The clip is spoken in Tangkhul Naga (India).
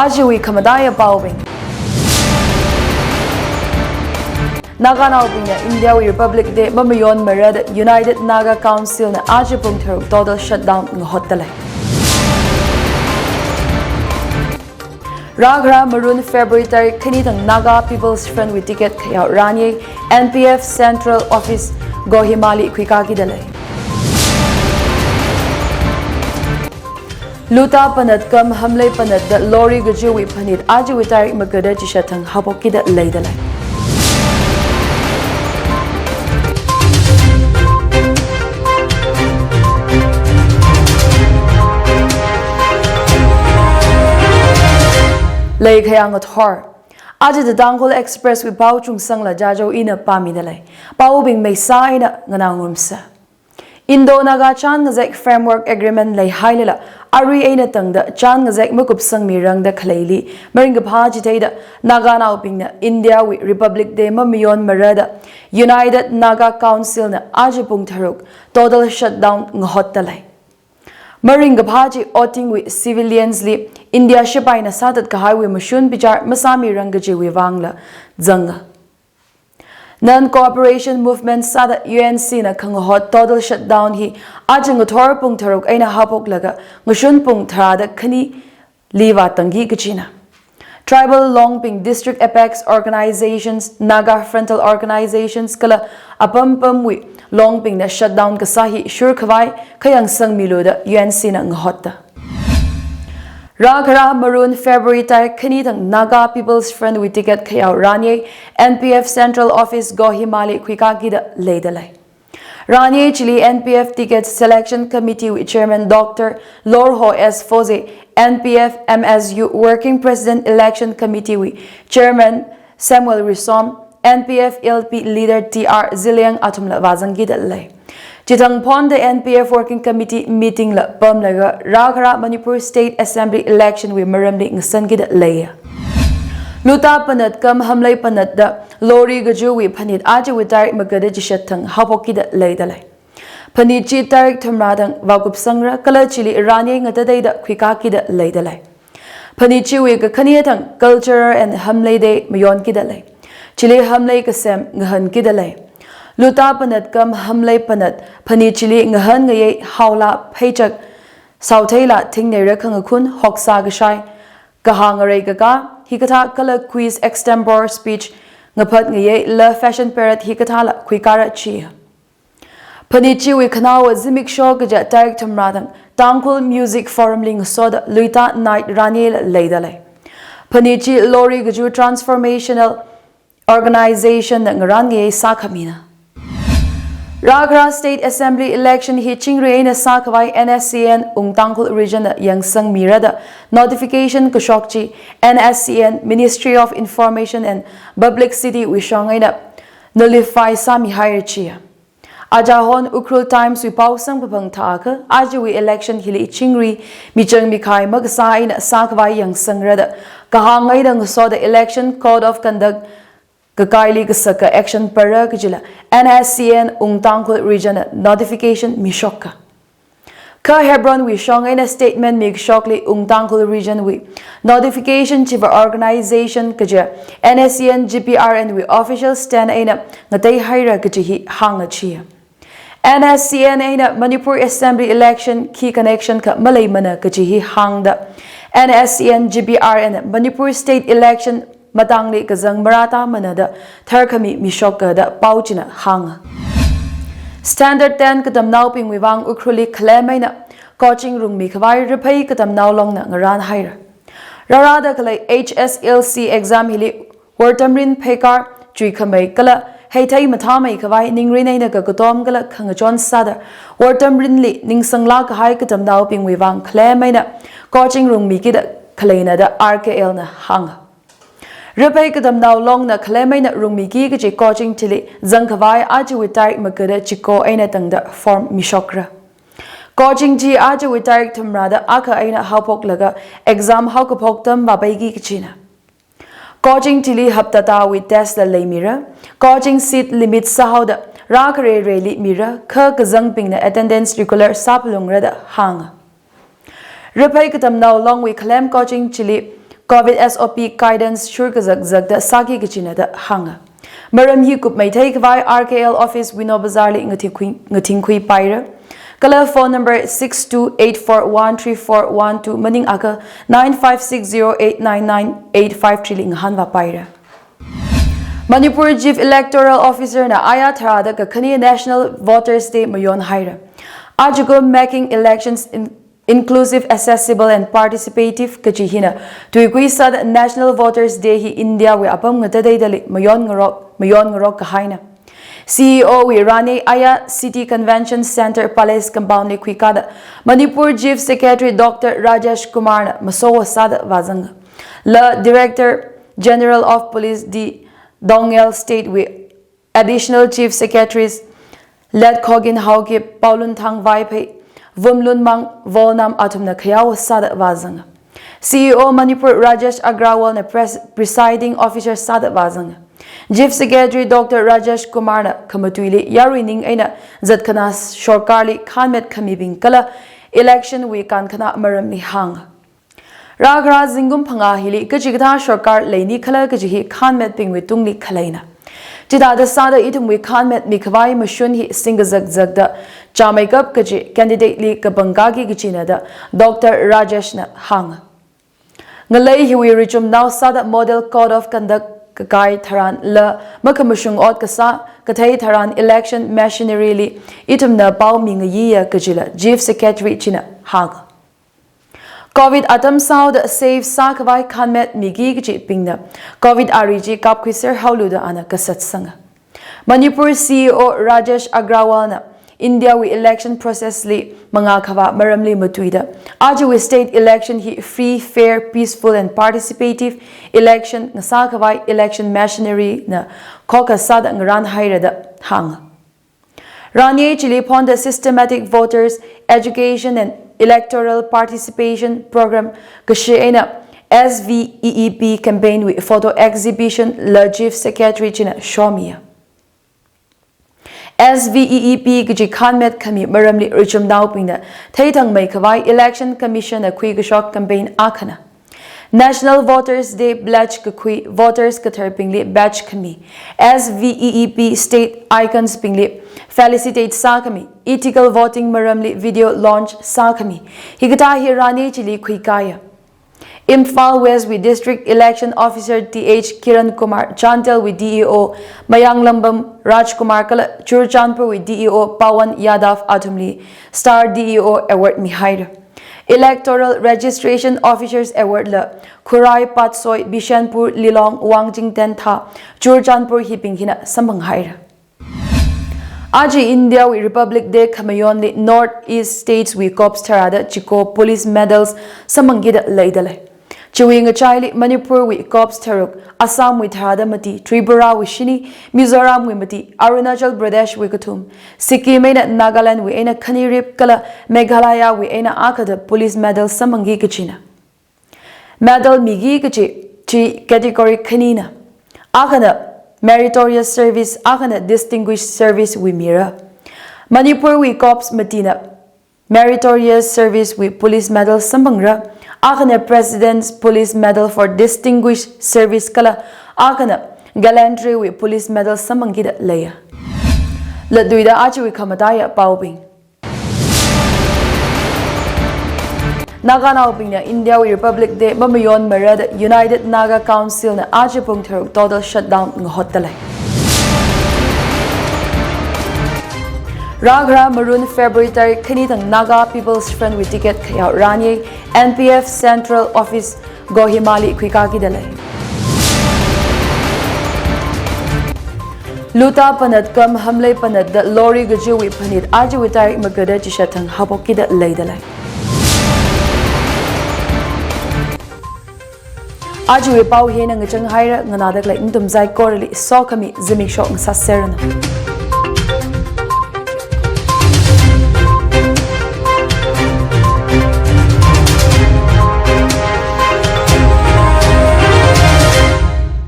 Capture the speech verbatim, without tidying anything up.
Ajawui khamataiya paobing. Naganaobingna Indiawui Republic Day mamayonmara da United Naga Council na aja pung tharuk total shutdown ngahotdalei. Rākhara Marun February tarik khani thang Naga People's Front wui ticket khayao ranyei N P F Central Office Kohima li khuikakidalei. Luta panat cum Hamlei panat da lorry kajiwui phanit ajawui tarik magada chishat thang haophok kida leidalei. Leikhayang athor. Aja The Tangkhul Express wui pao chungsangla Jajo ina pāmidalei. Paobing meisa ina nganā ngarumsa. Indo-Naga Chān Ngazek Framework Agreement leihaileila, arui eina tangda chān ngazek makupsangmi rangda khaleili, maringkaphā chitheida, Naganaobingna Indiawui Republic Day mamayonmara da United Naga Council na aja pung tharuk total shutdown ngahotdalei. Maringkaphā chi otingwui civilians li India shipaina sāthat kahaiwui mashun bichar masāmi rang kajiwui vangla zanga. Non-cooperation movement sāda U N C na khangahot total shutdown hi aja ngathor pung tharuk eina haophoklaga ngashun pung tharāda khani liva tangki kachina. Tribal longbing, district apex organizations, Naga frontal organizations kala apam pamwui longbingna shutdown kasā hi shurkhavai khayangsangmilu da U N C na ngahotda. Rākhara Marun February tarik khani thang Naga People's Front wui ticket khayao ranyei N P F Central Office Kohima li khuikakida leidalei. Ranyei chili N P F Ticket Selection Committee wui Chairman Doctor Lorho S Foze, N P F M S U Working President Election Committee wui Chairman Samuel Risom, N P F L P Leader T R Zeliang athumla vāzangkidalei. Chithang phonda N P F Working Committee meeting la pamlaga rākhara Manipur State Assembly election wui maramli ngasankida leiya. Luta panat cum Hamlei panat da lorry kajiwui phanit ajawui tarik magada chishat thang haophok kida leidalei. Phanit chi tarik thumrā thang vākupsangra kala chili ranyei ngatateida khuikakida leidalei. Phanit chiwui kakhane thang Cultural and Hamlei Day mayonkidalei. Chili Hamlei kasem ngahankidalei. Luta panat cum Hamlei panat phanit chili ngahangayei haola pheichak, saotheila thingneira khangakhun, hoksā kashai, kahāng ngarei kakā, hikathā kala quiz, extempore speech, ngaphat ngayeila fashion parade hikathāla khuikara chi. Phanit chiwui khanaowa zimiksho kaja tarik thumrā thang Tangkhul Music Forum li ngasoda Luita Night ranyei la leidalei. Phanit chi lorry kaju Transformational Organization na ngaranyei sākhamina. Rākhara State Assembly election hi chingri eina sākhavai N S C N Wung Tangkhul Region na yangsangmira da notification kashok chi N S C N Ministry of Information and Publicity wui shong eina nullify sāmihaira chi. Ajahon Ukhrul Times wui pao samkaphang thākha, ajawui election hili chingri michang mikhai makasā eina sākhavai yangsangra da kahāng eina ngasoda Election Code of Conduct kakaili kasaka action para kajila N S C N Wung Tangkhul Region na notification mishokka. Kha Hebron wui shong eina statement mikashokli Wung Tangkhul Region wui notification chiva organization kaja N S C N G P R N wui official stand eina ngateihaira kaji hi hānga chi. N S C N eina Manipur Assembly election khi connection kha maleimana kaji hi hāngda, N S C N G P R N Manipur State election matangli kazang marātāmana da tharkhami mishokka da pao china hānga. Standard ten katamnaobingwui vang Ukhrulli khalem eina coaching rungmikhavai Raphei Katamnao Long na ngaranhaira. Rārada khalei H S L C exam hili wortamrin pheikar, chuikhamei kala heithei mathāmeikhavai ningrin eina kakatom kala khangachon sāda wortamrinli ningsanglāk kahai katamnaobingwui vang khalem eina coaching rungmikida khaleina da R K L na hānga. Raphei Katamnao Long na khalem eina rungmiki kaji coaching chili zangkhavai ajawui tarik magada chiko eina tangda form mishokra. Coaching chi ajawui tarik thumrāda akha eina haophoklaga exam haokaphok atam vāpeiki kachina. Coaching chili haptatāwui test la leimira. Coaching seat limit sāhaoda rākharereili mira, kha kazangbingna attendance regular sāphalungra da hānga. Raphei Katamnao Longwui khalem coaching chili COVID S O P guidance shur kazak zakda sāki kachina da hānga. Maram hi kupmeithei khavai R K L office Wino Bazar li ngathingkhui, ngathingkhui paira. Kala phone number six two eight four one three four one two maningakha nine five six zero eight nine nine eight five three li ngahānva paira. Manipur Chief Electoral Officer na aya tharāda kakhane National Voters Day mayon haira. Ajakum Making Elections in-, Inclusive, Accessible and Participative kachi hina tuikui sāda National Voters Day hi India wui apam ngatateidali mayon ngarok, mayon ngarok kahaina. C E O wui rani aya City Convention Centre Palace Compound li khuikāda Manipur Chief Secretary Doctor Rajesh Kumar na maso sāda vāzanga. La Director General of Police D Dongel, State wui Additional Chief Secretaries Lat Khogin Haokip, Paolunthang Vaiphei, Vumlunmang Volnam athumna khayao sāda vāzanga. C E O Manipur Rajesh Agrawal na pres-, Presiding Officer sāda vāzanga. Chief Secretary Doctor Rajesh Kumar na khamatuili yaruining eina zatkhanā sorkarli khānmet khamibing kala election wui kankhanā maramli hānga. Rākhara zingkum phangā hili kachikathā sorkar leini khala kachi hi khānmetbingwui tungli khaleina. Chithāda sāda ithumwui khānmetmi khavai mashun hi singkazak zakda chāmeikap kachi candidate li kapangkāki kachina da Doctor Rajesh na hānga. Ngalei hiwui richumnao sāda Model Code of Conduct kakai tharan la makhamashung ot kasā kathei tharan election machinery li ithumna pao mingayiya kachila Chief Secretary china hānga. COVID atam sāhaoda save sākhavai khānmetmiki kachibingna COVID ari chi kapkhuiser haolu da ana kasatsanga. Manipur C E O Rajesh Agrawal na India wui election process li mangā khavā maramli matuida ajawui state election hi free, fair, peaceful and participative election ngasākhavai election machinery na khokha sāda ngarān haira da hānga. Rani chili phonda Systematic Voters Education and Electoral Participation Program kashi eina S V E E P campaign wui photo exhibition la Chief Secretary china shomiya. S V E E P kachi khānmet khami maramli richumnaobingna theithangmei khavai Election Commission na khuikashok campaign akhana. National Voters Day pledge kakhui voters katharbingli badge khami, S V E E P state icons bingli felicitate sākhami, ethical voting maramli video launch sākhami, hikathā hi rani chili khuikāya. Imphal West wui District Election Officer T H Kiran Kumar, Chandel wui D E O Mayanglambam Rajkumar kala Churachandpur wui D E O Pawan Yadav athumli Star D E O Award mihaira. Electoral Registration Officers Award la Khurai, Patsoi, Bishnupur, Lilong, Wangjing, Tentha, Churachandpur hibing hina samphanghaira. Aja India wui Republic Day khamayonli North East States wui corps tharāda chiko police medals samphangkida leidalei. Chiwui ngachaili Manipur wui corps tharuk, Assam wui tharāda mati, Tripura wui shini, Mizoram wui mati, Arunachal Pradesh wui kathum, Sikkim eina Nagaland wui eina khanirip kala Meghalaya wui eina akhada police medal samphangki kachina. Medal miki kachi chi category khanina. Akhana meritorious service, akhana distinguished service wui mira. Manipur wui corps matina Meritorious Service wui Police Medal samphangra, akhana President's Police Medal for Distinguished Service kala akhana Gallantry wui Police Medal samphangkida leiya. Latluida ajawui khamataiya paobing. Naganaobingna India wui Republic Day mamayonmara da United Naga Council na aja pung tharuk total shutdown ngahotdalei. Rākhara Marun February tarik khani thang Naga People's Front wui ticket khayao rani N P F Central Office Kohima li khuikakida lei. Luta panat cum Hamlei panat da lorry kajiwui phanit ajawui tarik magada chishat thang haophokkida leidalei. Ajawui pao hina ngachang haira, nganāda khalei nathum saikorali sokhami zimiksho ngasāseranu.